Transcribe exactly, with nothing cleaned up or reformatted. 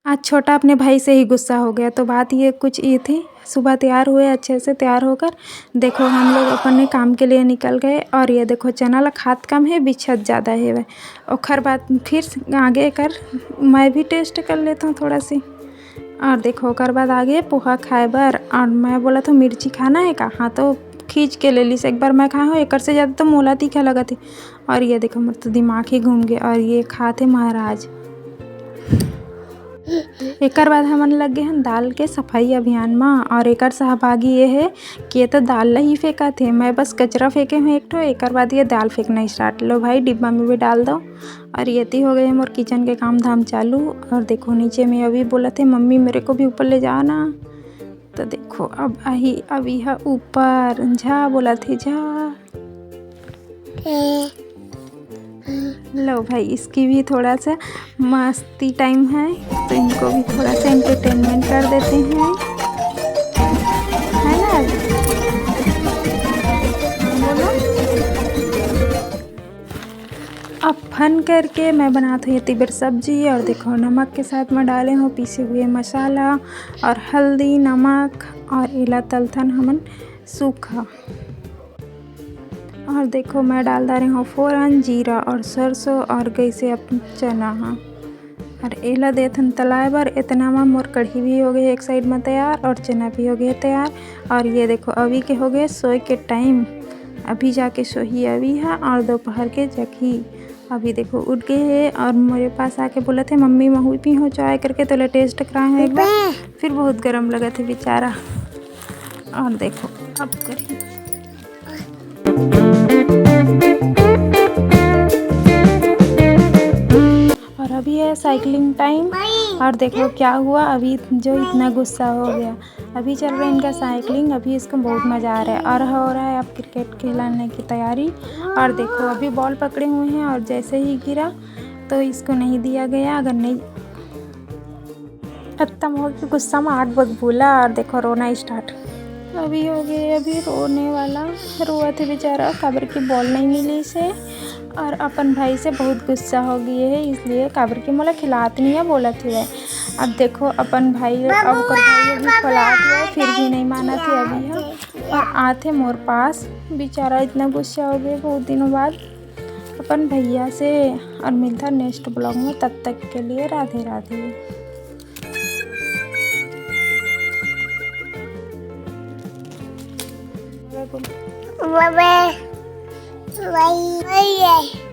आज छोटा अपने भाई से ही गुस्सा हो गया। तो बात ये कुछ ये थी, सुबह तैयार हुए, अच्छे से तैयार होकर देखो हम लोग अपने काम के लिए निकल गए। और ये देखो चना ला खात कम है, बिछत ज़्यादा है वह। ओखर बाद फिर आगे कर मैं भी टेस्ट कर लेता हूँ थोड़ा सी। और देखो ओकर बाद आगे पोहा खाए बर। और मैं बोला था मिर्ची खाना है का, हाँ तो खींच के ले लीस। एक बार मैं खाए हूँ, एकर से ज़्यादा तो मोला तीखा लगत है। और ये देखो मोर तो दिमाग ही घूम गया। और ये खात है महाराज। एकर बाद हमन लग गए हन दाल के सफाई अभियान म। और एकर सहभागी ये है कि ये तो दाल ला ही फेंकत हे, मैं बस कचरा फेंके हूँ एक ठो। एकर बाद ये दाल फेंकना स्टार्ट। लो भाई, डिब्बा में भी डाल दो। और ये ती हो गए मोर किचन के काम धाम चालू। और देखो नीचे में अभी बोलत हे, मम्मी मेरे को भी ऊपर ले जाओ ना। तो देखो अब आही, अब यह ऊपर झा बोलत हे, झा। लो भाई, इसकी भी थोड़ा सा मस्ती टाइम है, तो इनको भी थोड़ा सा एंटरटेनमेंट कर देते हैं, है ना? बोलो। अब फन करके मैं बनात हूँ ये तिबर सब्जी। और देखो नमक के साथ मैं डाले हूँ पीसे हुए मसाला और हल्दी, नमक, और एला तलथन हमन सूखा। और देखो मैं डाल डारे हूँ फोरन, जीरा और सरसों और गइसे अब चना ह। और एला देथन तलाए बर। इतना में मोर कढ़ी भी हो गई एक साइड में तैयार और चना भी हो गए तैयार। और ये देखो अभी के हो गए सोए के टाइम, अभी जाके सोही अभी ह और दोपहर के जगही। अभी देखो उठ गए हे और मेरे पास आके बोलत हे, मम्मी महू पी हो चाय करके, तो ले टेस्ट कराए हैं एक बार। फिर बहुत गर्म लगत हे बेचारा। और देखो अब करी। और अभी है साइकिलिंग टाइम। और देखो क्या हुआ, अभी जो इतना गुस्सा हो गया। अभी चल रहा है इनका साइकिलिंग, अभी इसको बहुत मज़ा आ रहा है। और हो रहा है अब क्रिकेट खिलाने की तैयारी। और देखो अभी बॉल पकड़े हुए हैं और जैसे ही गिरा तो इसको नहीं दिया गया। अगर नहीं खत्म हो गया गुस्सा में आग बग बोला। और देखो रोना स्टार्ट। अभी हो गए, अभी रोने वाला, रोवत हे बेचारा, काबर की बॉल नहीं मिली से। और अपन भाई से बहुत गुस्सा हो गई है, इसलिए काबर की मोला खिलात नहीं है बोलत हुए। अब देखो अपन भाई, अब ओकर भाई अभी खिलात हुए, फिर भी नहीं मानत है अभी है। और आते मोर पास, बेचारा इतना गुस्सा हो गए बहुत दिनों बाद अपन भैया से। और मिलता नेक्स्ट ब्लॉग में, तब तक के लिए राधे राधे। बाय बाय। बाय बाय।